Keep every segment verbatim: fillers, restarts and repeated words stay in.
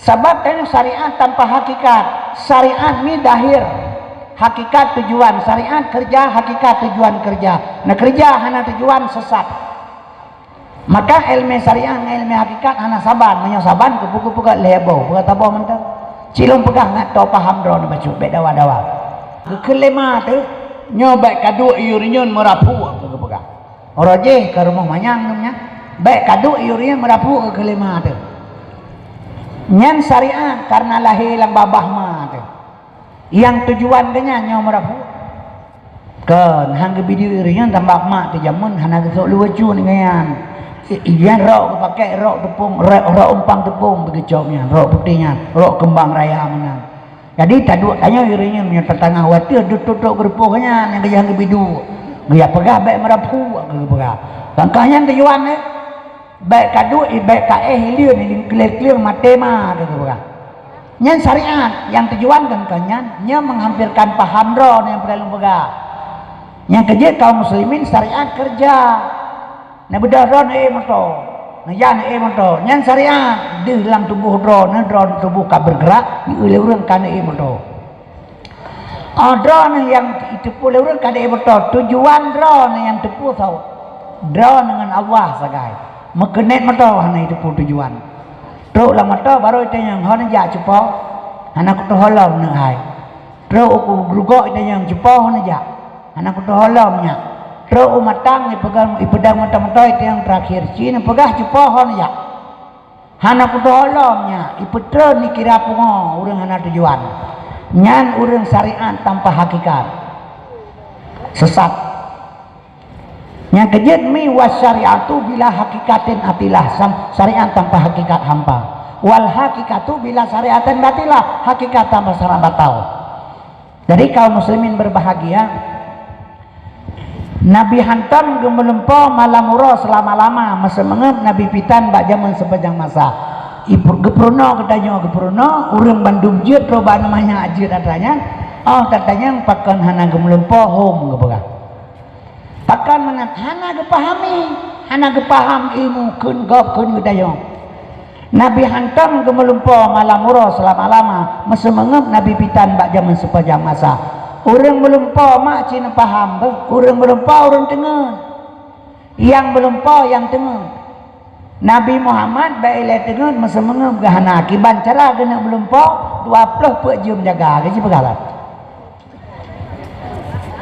Sabab tanyoe syariat tanpa hakikat. Syariat ni dahir, hakikat tujuan. Syariat kerja, hakikat tujuan kerja. Nah, kerja hana tujuan, sesat. Maka ilmu syariat ngon ilmu hakikat hana saban. Meunyoe saban, kupu-kupu ka lhèe boh, peugah taboh mantong. Cilong peugah ngat to paham droe neubacut, bèk dawa-dawa. Keukeulima teuh, nyoe bèk kaduek yue reunyeun meurapuk, keu geupeugah. Uroe jih ka rumoh manyang nyan, bèk kaduek yue reunyeun meurapuk keukeulima teuh. Nyan syariat kareuna lahé lam babah ma teuh. Nyang tujuan geuh nyan nyoe meurapuk. Kon, han geubideue ureueng nyan tambah mak teuh jameun hana geusok luweue nyan. I-, i-, nyan rok geupakèk, rok teupông, rok, rok umpang teupông beugeucok nyan, rok putéh nyan, rok keumbang raya meunan. Jadi taduek tanyoe ureueng nyan meunyoe tatangah watèe deuh tutok geurupoh nyan nyang geujak geubideue. Geujak peugah bèk meurapuk, geupeugah. Langkah nyan tujuan, eh. Bèk kaduek, bèk kaéh ileuen, ileuen kleueng-kleueng maté ma, geupeugah. Nyan syariat, nyang tujuan kan, kan nyan, nyan menghampirkan paham droe nyang peureulèe lôn peugah. Nyang keujeuet kaum muslimin syariat kerja. Neubeudôh droe neuék moto, neujak neuék moto. Nyan syariat, deuh lam tuboh droe, nyan droe tuboh ka bergerak, di ureueng ka neuék moto. Oh, droeneuh nyang jiteupeue lé ureueng ka deuh beutôi, tujuan droeneuh nyang teupeue saboh. Droeneuh ngon Allah sagai. Meukeunét mantong hana jiteupeue tujuan. Trok lam mata barô jitanyong, "Hana jak cupo?" "Hana kutoh lom, Neuk hai." Trok u gurugok jitanyong, "Cupo hana jak?" "Hana kutoh lom, Nyak." Trok u matang jipeugah, jipeudong mata-mata jitanyong terakhir, "Ci neupeugah cupo hana jak?" "Hana kutoh lom, Nyak." Jipeutreun dikira pungo, ureueng hana tujuan. Nyan ureueng syariat tanpa hakikat. Sesat. Nyang keujeuet mi, "Wasyariatu bila hakikatin atilah", sam-, syariat tanpa hakikat hampa. "Wal hakikatu bila syariatin batilah", hakikat tanpa syariat batal. Jadi kaum muslimin berbahagia, Nabi hantom geumeulumpo malam uroe seulama-lama, meuseumeungeup Nabi pitan bak jameun sepanjang masa. Ipu-, geupeurunoe geutanyoe, geupeurunoe, ureueng bandum jeuet, roh bak nyan manyak jeuet atra nyan, oh tatanyong pakon hana geumeulumpo hom geupeugah. Pakon meunan hana geupahami, hana geupaham ilmu kheun gob kheun geutanyoe. Nabi hantom geumeulumpo malam uroe seulama-lama, meuseumeungeup Nabi pitan bak jameun sepanjang masa. Ureueng meulumpo mak ci neupaham beuh, ureueng meulumpo ureueng teungeut. Nyang meulumpo nyang teungeut. Nabi Muhammad bak ilèe teungeut meuseumeungeup geuh hana, kiban cara geuneuk meulumpo, dua ploh peuet jeuem jaga, geuji peugah lah.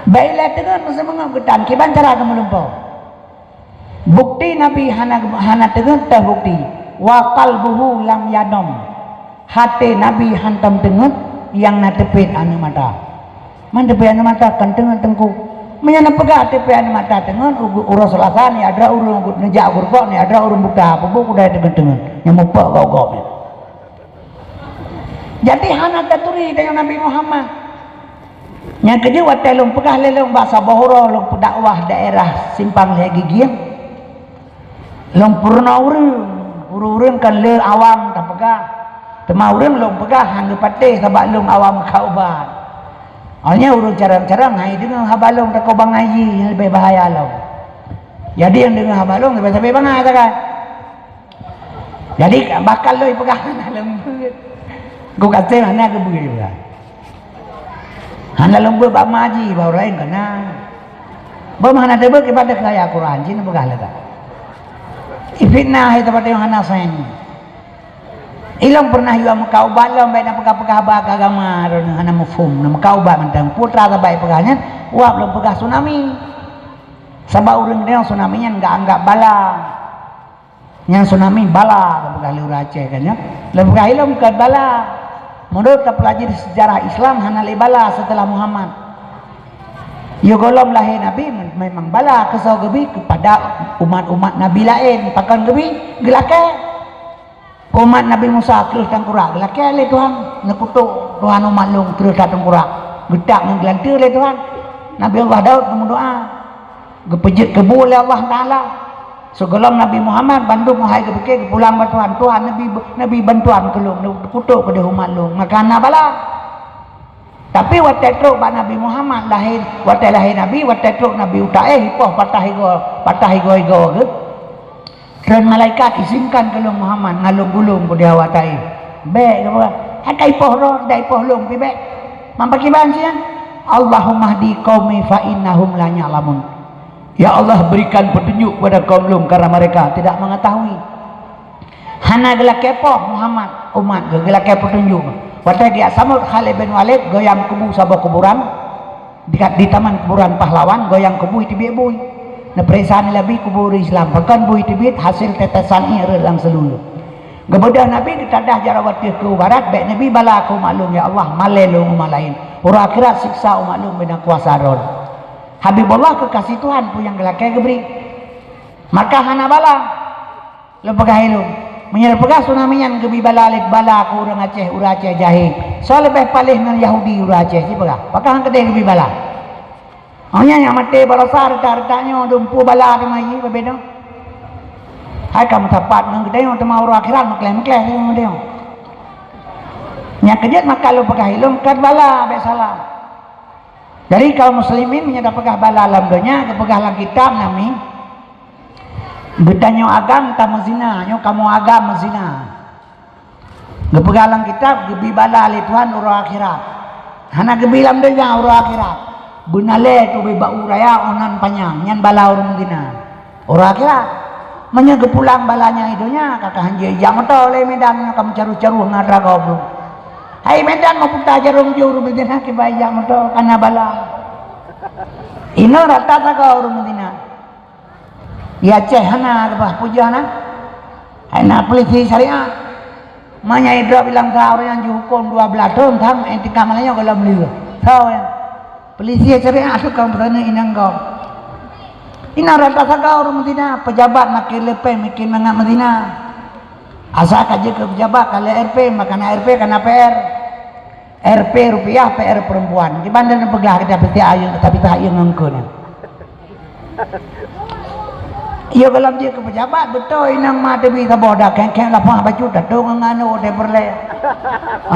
Bak ilèe teungeut meuseumeungeup geuh tan, kiban cara geumeulumpo. Bukti Nabi hana, hana teungeut teuh bukti. "Wa qalbuhu lam yanam." Até Nabi hantom teungeut nyang na teupet aneuk mata. Man teupet aneuk mata kan teungeut teungku. Meunyoe neupeugah teupet aneuk mata teungeut, u-, uroe Selasa ni adra ureueng neujak gurgok ni adra ureueng buta, peue buet kudai teungeut-teungeut. Nyang mupok gok-gok ni. Jadi hana taturi deungon Nabi Muhammad. Nyang keujeuet watèe lôn peugah lé lôn bak saboh uroe lôn peudakwah daerah Simpang Lhèe Gigieng. Lôn peurunoe ureueng, ureueng-ureueng kan le awam tapeugah. Teuma ureueng lôn peugah han geupatéh sabab lôn awam ka ubat. Awaknyan ureueng carông-carông hai deungoe haba lôn takot bangai jih nyang leubeh bahaya lom. Jadi nyang deungoe haba lôn leubeh sabe bangai sagai. Jadi bahkan lôn peugah hana lôn beuet. Ku kata hana geubeuet juga. Hana lôn beuet bak maji bak ureueng laén kana. Beuh hana teubeuet ibadah keu ayat Quran jih neupeugah lagak. Ifitnah hai tempat yang hana sen. Ilong pernah yua meuka ubat lom baik nak peugah-peugah haba agama droeneuh hana muphom. Nah meuka ubat mantong putra sabai peugah nyan wab lôn peugah tsunami. Sabab ureueng deungoe tsunami nyan enggak anggap bala. Nyang tsunami bala geupeugah lé ureueng Aceh kan nyan. Lé peugah ilong bukan bala. Menurut tapeulajari sejarah Islam hana lé bala setelah Muhammad. Yo golom lahé Nabi memang bala keusoe geubi kepada umat-umat Nabi laén pakon geubi geulakée. Umat Nabi Musa kreueh tangkurak geulakée lé Tuhan, neukutok Tuhan umat lôn kreueh tangkurak geutak ngon geulanteue lé Tuhan. Nabi Allah Daud geumeudoa. Geupeujeuet keubu lé Allah Taala. Sigohlom Nabi Muhammad bandum hai geupike geupulang bak Tuhan, "Tuhan, neubi, neubi bantuan keu lôn, neukutok keudeh umat lôn, maka na bala." Tapi watée trok bak Nabi Muhammad lahé, watée lahé Nabi, watée trok Nabi u Taéh, ipoh patah igoe, patah igoe-igoe geuh. Treun malaikat izinkan keu lôn Muhammad ngalong gulong keudeh awak Taéh. Bèk geupeugah, "Hai ka ipoh droe, dai ipoh lôn pih bèk." Man pakriban sinan, "Allahumma hdi qaumi fa innahum la ya'lamun." Ya Allah, berikan petunjuk kepada kaum lôn karena mereka tidak mengetahui. Hana geulakèe poh Muhammad, umat geuh geulakèe petunjuk. Watèe geujak sambot Khalid bin Walid, goyang kubu saboh kuburan, di, di taman kuburan pahlawan, goyang kubu teubiet bui. Neupeuriksa Nabi kubu ureueng Islam, pakon bui teubiet, hasil tetesan ié rhot lam seululu. Geubeudôh Nabi geutadah jaroe ateueh keu barat, bèk neubi bala keu umat lôn, ya Allah, malèe lôn umat laén. Uroe akhirat siksa umat lôn bina kuasa droe. Habibullah keukasih Tuhan peue nyang geulakèe geubri. Maka hana bala. Lôn peugah ilôn, meunyoe lôn peugah tsunami nyan geubi bala lé bala keu ureueng Aceh, ureueng Aceh jahé. Soe leubeh paléh ngon Yahudi ureueng Aceh, ci peugah. Pakon han keudéh geubi bala. Oh nyan nyang maté baroesa reuta-reuta nyoe dumpeue bala teuma jih babéh nyoe. Hai ka meusapat ngon geutanyoe teuma uroe akhirat meukleh-meukleh ngon geutanyoe. Nyang keujeuet maka lôn peugah ilôn kon bala, bèk salah. Jadi kaum muslimin meunyoe tapeugah bala lam donya, geupeugah lam kitab nami, geutanyoe agam tameuzina, nyoe kamoe agam meuzina. Geupeugah lam kitab, geubi bala lé Tuhan uroe akhirat. Hana geubi lam donya uroe akhirat. Beunalèe tubé bak u raya 'oh nan panyang, nyan bala ureueng meuzina. Uroe akhirat. Meunyoe geupulang bala nyang i donya, ka, ka han jeuet jak moto lé Medan nyoe ka meucaroh-caroh ngon atra gob lom. Hai Medan meuputa jarôm jih ureueng meuzina kiban jak moto, kana bala. Inoe rata sagoe ureueng meuzina. Di Aceh hana keubah peue jih hana. Hai na polisi syariat. Meunyoe idrop ilang sa ureueng nyang jihukôm dua blah thôn, tham etika meulayeue gohlom lheueh. Soe nyan? Polisi syariat tu ka meusaneuk inong gob. Inoe rata sagoe ureueng meuzina, pejabat makin leupeng, makin mangat meuzina. Asai ka jeuet keu pejabat, ka lheueh R P, maka na R P, ka na P R. R P rupiah, P R perempuan. Kiban dan peugah kita piti ayeueng, kita pita ayeueng ngon keu nyan. Iya gohlom jeuet keu pejabat, beutôi inong ma teubi saboh dah, kheng-kheng lapah bacut, tato ngon anu, teupeureulee.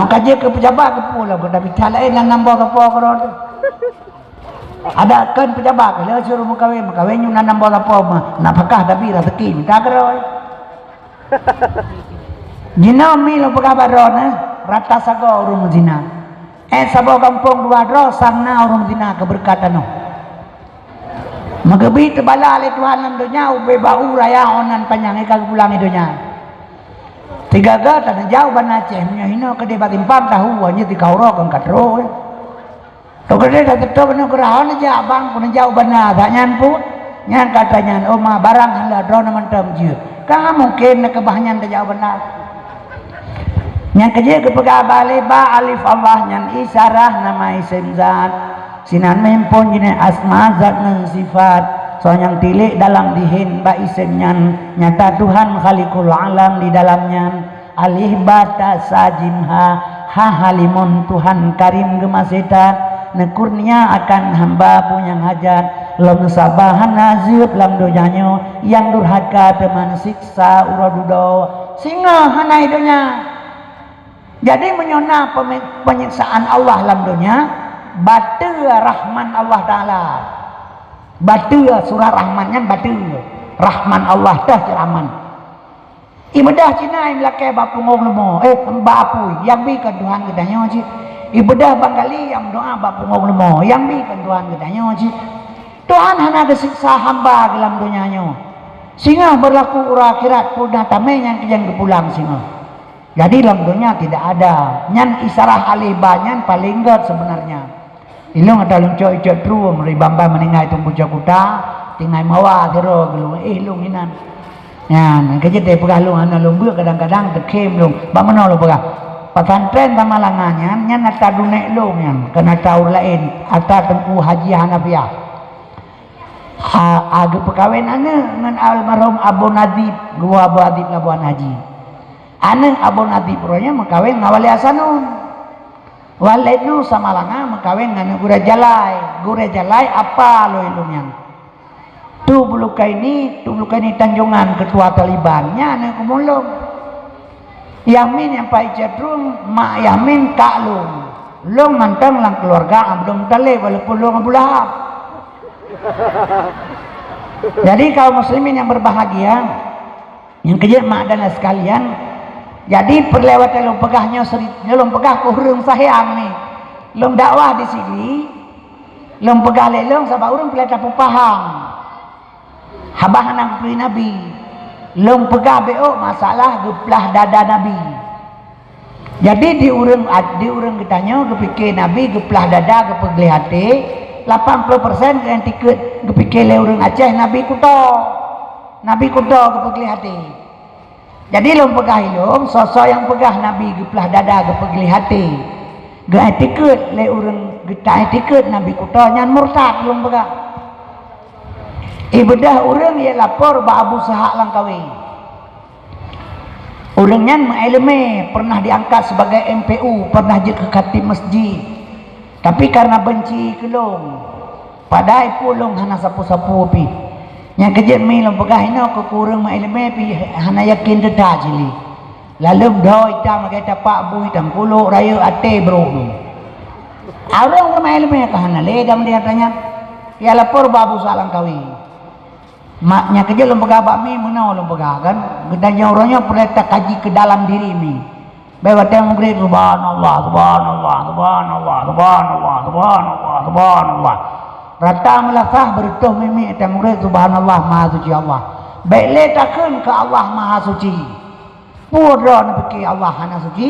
Ka jeuet keu pejabat, keupeue lom, kita pita laén lam nambah sapo keudroe teuh. Adak kon pejabat, lheueh suruh meukawen, meukawen nyoe na nambah sapo, ma, na pakah tapi raseuki, mita keudroe. Jinoe mi lôn peugah bak droeneuh, rata sagoe ureueng meuzina. Eh, saboh gampông dua droe, sang na ureueng meuzina keu beureukat tanoh. Meugeubi teubala lé Tuhan lam donya, ubé bak u raya 'oh nan panyang, ka geupulang i donya. Tiga-tiga taneujak u Banda Aceh, meunyoe hinoe keudeh bak simpang tahu, nyoe tika uroe kon ka trok. Toh keudeh tateutôp nyoe keurah, oh, neujak abang, ku neujak u banda, sak nyan pun. Nyan kata nyan, oh ma, barang hana droeneuh mantong jeuet. Ka mungken na keubah nyan tajak u banda. Nyang keujeuet geupeugah bak lé ba alif Allah nyan isyarah nama isem zat. Sinan meuhimpon jeunèh asma zat ngon sifat. Soe nyang tilék dalam dihen bak isem nyan, nyata Tuhan Khaliqul Alam di dalam nyan. Alih ba ta sa jim ha, ha halimun Tuhan Karim geumaséh that, neukurnia akan hamba peue nyang hajat, lom saba hana zeueb lam donya nyoe, nyang durhaka teuma neusiksa uroe dudoe, singoh hana i donya. Jadi meunyoe na pemi-, penyiksaan Allah lam donya, bateue rahman Allah Taala. Bateue surat Rahman nyan bateue. Rahman Allah teuh cit Rahman. Ibeudôh Cina nyang lakèe bak punggong leumo, eh, bak apui, nyang bi kon Tuhan geutanyoe cit. Ibeudôh Bangali nyang meudoa bak punggong leumo, nyang bi kon Tuhan geutanyoe cit. Tuhan hana geusiksa hamba geuh lam donya nyoe. Singoh beurlaku uroe akhirat, peue na tamè nyang keujeuet geupulang singoh. Jadi lam donya tidak ada. Nyan isyarah alih ba nyan paléng gèt seubeunarnya. Ilôn ata lôn cok icok trueng, meuri bamba meuninggai tueng bucok kuta, tinggai mawa sidroe geulôn, eh, lôn inan. Nyan, keujeuet teupeugah lôn hana lôn beuet, kadang-kadang teukhém lôn. Bak meunoe lôn peugah, pesantren Samalanga nyan, nyan ata dunek lôn nyan, kon ata ureueng laén, ata Teungku Haji Hanafiah. A, a, geupeukawen aneuk ngon almarhum Abu Najib, geuwoe Abu Najib Labuan Haji. Aneuk Abu Najib uroe nyan meukawen ngon Wali Hasanun. Walid Nur Samalanga meukawen ngon aneuk Gurèe Jalai. Gurèe Jalai apa lôn ilôn nyan. Tu Bulukaini, Tu Bulukaini Tanjongan, ketua Taliban. Nyan aneuk keumulông. Yamin nyang paih cit trueng, mak Yamin kak lôn. Lôn mantong lam keuluwarga Abdul Muthalib, walaupun lôn Abu Lahab. Jadi, kaum muslimin yang berbahagia, nyang keujeuet mak dan sekalian, Jadi peureulée watée lôn peugah nyoe seri-, lôn peugah keu ureuëng sayang ni. Lôn dakwah di sini, lôn peugah lé lôn sabab ureuëng peureulée tapeupaham. Haba hana geuturi Nabi. Lôn peugah bék masalah geuplah dada Nabi. Jadi di ureuëng, di ureuëng geutanyoe geupike Nabi geuplah dada geupeugleh até, lapan ploh persen geuantikot geupike lé ureuëng Aceh Nabi kuto. Nabi kuto geupeugleh até. Jadi lôn peugah ilôn, soe-soe nyang peugah Nabi geuplah dada geupeugleh até, geuantikot lé ureuëng geuta antikot Nabi kuto nyan murtad lôn peugah. Ibeudôh ureuëng ia lapor bak Abu Sahak Langkawi. Ureuëng nyan meuileumé, pernah diangkat sebagai M P U, pernah jeuet keu khatib masjid. Tapi karena benci keu lôn, padahai pun lôn hana sapeue-sapeue pih. Nyang keujeuet mi lôn peugah inoe keu ureuëng meuileumé pih hana yakin teuta jih lé. Laleuem dho itam lagée tapak bui tangkulok rayeuk até brok nyoe. Ureuëng meuileumé ka hana lé dam di ata nyan. Ia lapor bak Abu Sa'lang Kawi. Mak nyang keujeuet lôn peugah bak mi meunoe lôn peugah kan. Geutanyoe uroe nyoe peureulée takaji keu dalam diri mi. Bék watée meugreb, "Subhanallah, subhanallah, subhanallah, subhanallah, subhanallah, subhanallah." Rata meulasah beureutoh mimi watée meugreb, "Subhanallah, Maha Suci Allah." Bék lé takheun keu Allah Maha Suci. Peue droe neupike Allah hana suci?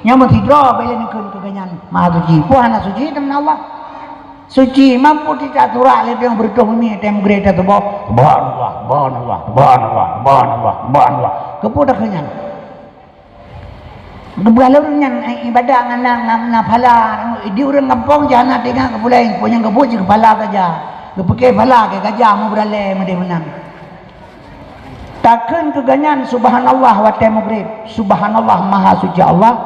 Nyoe meusidroe bék lé neukheun keu geuhnyan Maha Suci. Peue hana suci teuma Allah? Suci, mampu teuka surat lé teungoh beureutoh mimi watée meugreb tatuboh, "Subhanallah, subhanallah, subhanallah, subhanallah, subhanallah." Keupeue takheun nyan? Geupeugah lé ureuëng nyan, eh, ibadat ngon na, na, na phala. Di ureuëng gampông jih hana teuingat keu buleuen, peue nyang geubuet jih keu phala saja. Geupike phala keu gajah meubeuralée meudeh meunan. Takheun keu geuhnyan, "Subhanallah," watée meugreb, "Subhanallah, Maha Suci Allah."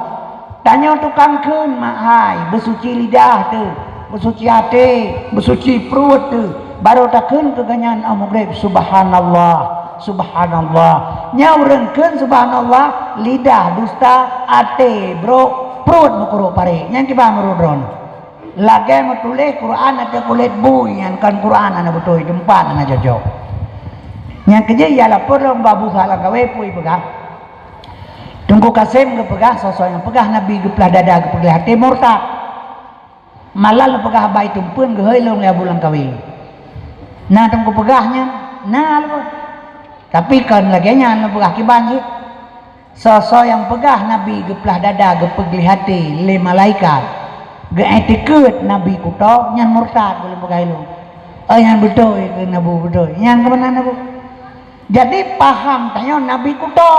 Tanyoe tukang kheun, "Mak hai, beusuci lidah teuh, beusuci até, beusuci pruet teuh." Barô takheun keu geuhnyan, "Oh meugreb, subhanallah, subhanallah." Nyan ureuëng kheun subhanallah, lidah dusta, até brok, pruet meukurok parek. Nyan kiban meurot droe. Lagée meutuléh Quran ateueh kulét bui, nyan kon Quran hana beutôi, teumpat hana cocok. Nyang keujeuet ia lapor lom bak Abu Sa'lang Kawi, peue ipeugah. Teungku Kasem geupeugah, soe-soe nyang peugah Nabi geuplah dada geupeugleh até murtad. Malah lôn peugah bai tumpeuen geuhôi lôn lé Abu Langkawi. Na teungku peugah nyan, na lôn. Tapi kon lagée nyan lôn peugah kiban jih. Soe-soe nyang peugah Nabi geuplah dada geupeugleh até lé malaikat, geuantikot Nabi kuto, nyan murtad, lôn peugah ilôn. Oh, nyan beutôi keu Nabi beutôi. Nyan keumanan Nabi? Jadi paham tanyoe Nabi kuto.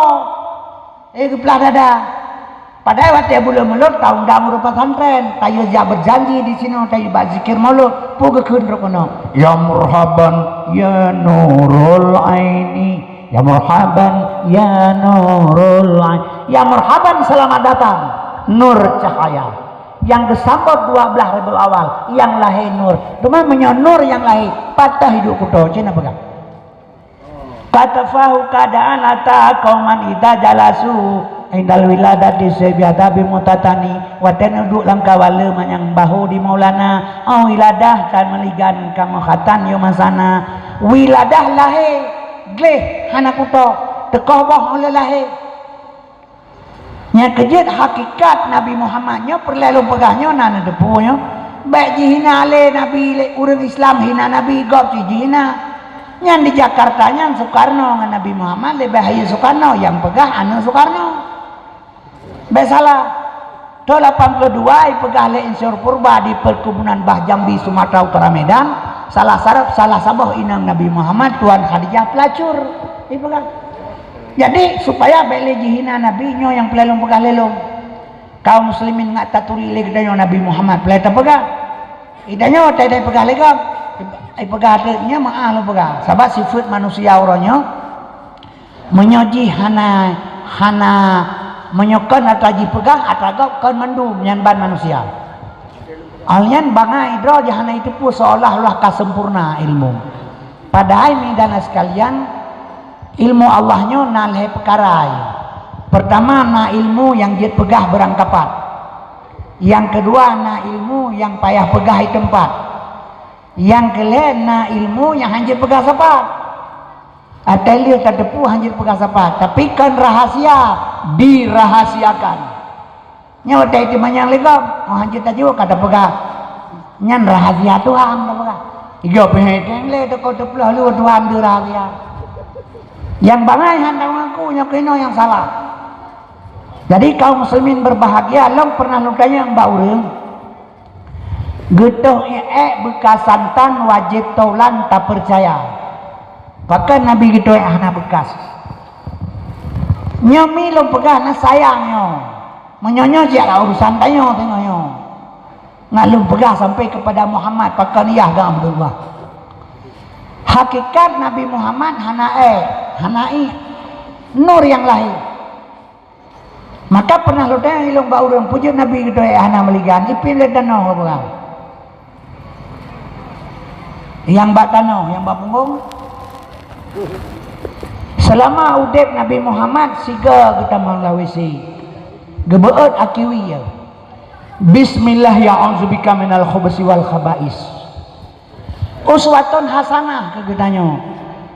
Eh, geuplah dada. Padahai watée buleuen mulod taundang ureuëng pesantren, tayue jak berjanji di sinoe, tayue bak zikir maulud, peue geukheun droe keunoe? "Ya marhaban, ya nurul aini, ya marhaban, ya nurul aini." Ya marhaban, selamat datang, nur cahaya. Nyang geusambot dua belas Rabiul Awal, nyang lahé nur. Teuma meunyoe nur nyang lahé, pat teuh hidup kuto, cit na peugah. Katafahu keadaan ata kauman idza jalasu indal wiladati sebiata bimutatani, watée neuduek lam kawala manyang bahu di Maulana, au wiladah tan meuligan kamoe khatan yeumasana. Wiladah lahé, gleh hana kuto, teukoh boh ulée lahé. Nyang keujeuet hakikat Nabi Muhammad nyoe peureulée lôn peugah nyoe na neuteupeue nyoe. Bék jihina lé Nabi, lé ureuëng Islam hina Nabi, gob cit jihina. Nyan di Jakarta nyan Soekarno ngon Nabi Muhammad leubeh hayeu Soekarno, nyang peugah aneuëk Soekarno. Bék salah. Tahun lapan puluh dua ipeugah lé Insinyur Purba di Perkebunan Bah Jambi, Sumatera Utara, Medan, salah sarap, salah saboh inong Nabi Muhammad, Tuan Khadijah pelacur. Ipeugah. Jadi, supaya bék lé jihina Nabi nyoe nyang peureulée lôn peugah lé lôn. Kaum muslimin ngat taturi lé geutanyoe Nabi Muhammad peureulée tapeugah. Geutanyoe tai-tai peugah lé gob. Ipeugah teuk nyoe meuáh lôn peugah. Sabab sifeuet manusia uroe nyoe, meunyoe jih hana, hana, meunyoe kon atra jih peugah, atra gob kon mandum nyan ban manusia. Awaknyan bangai droe jih hana jiteupeue seolah-olah ka sempurna ilmu. Padahai mi dan sekalian, ilmu Allah nyoe na lhée peukara. Pertama na ilmu nyang jeuet peugah beurangkapat. Nyang keudua na ilmu nyang payah peugah di teumpat. Nyang keulhée na ilmu nyang hana jeuet peugah sapat. Até lheueh tateupeue hanjeuet peugah sapat, tapi kan rahasia, dirahasiakan. Nyoe watée teumanyang lé gob, oh hanjeuet tajaweueb ka tapeugah. Nyan rahasia Tuhan tapeugah. Iga peuhai teng lé teuko teuploh lu Tuhan di rahasia. Yang bangai hana mengaku nyoe keunoe yang salah. Jadi kaum muslimin berbahagia, lom pernah lôn tanyong bak ureuëng. Geutoh ék beuka santan wajéb tolan tapeucaya. Pakon Nabi geutoh ék hana beukas? Nyoe mi lôn peugah na sayang nyoe. Meunyoe nyoe jak urusan tanyoe teungoh nyoe. Ngat lôn peugah sampai kepada Muhammad pakon yah gam Abdullah. Hakikat Nabi Muhammad hana ék, hana ék. Nur yang lahir. Maka pernah lôn tanyong ilong bak ureuëng, "Peue jeuet Nabi geutoh ék hana meuligan?" Ipin lé tanoh peugah. Nyang bak tanoh, nyang bak punggong. Selama udeb Nabi Muhammad siga geutamong lam W C. Geubeuet akiwi ya. Bismillah ya a'udzubika minal khubusi wal khaba'is. Uswatun hasanah keu geutanyoe.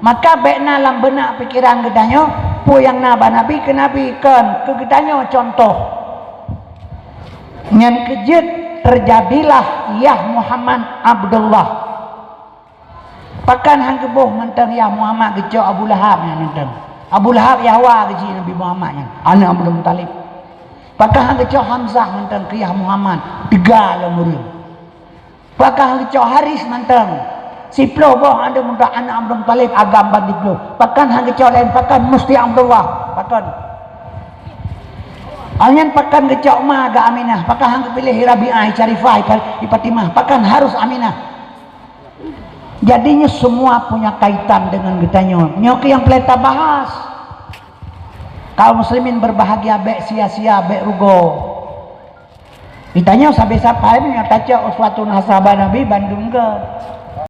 Maka bék na lam beunak pikeran geutanyoe, peue nyang na bak Nabi keu Nabi kon keu geutanyoe contoh. Nyan keuh jeuet terjadilah yah Muhammad Abdullah. Pakon han geuboh mantong yah Muhammad geucok Abu Lahab nyan mantong. Abu Lahab yah wa geuji Nabi Muhammad nyan, aneuk Abdul Muthalib. Pakon han geucok Hamzah mantong keu yah Muhammad, teuga lom ureuëng. Pakon han geucok Haris mantong. Siploh boh aneuk muda aneuk Abdul Muthalib agam ban siploh. Pakon han geucok laén, pakon musti Abdullah. Pakon. Anyan pakon geucok ma geuh Aminah. Pakon han geupiléh Rabi'ah, Syarifah, Fatimah. Pakon harus Aminah. Jadi nyoe semua punya kaitan dengan geutanyoe. Nyoe keuh nyang peureulée tabahas. Kaum muslimin berbahagia, bék sia-sia, bék rugoe. Geutanyoe sabe sapai meunyoe tacok uswatun hasanah Nabi bandum ke.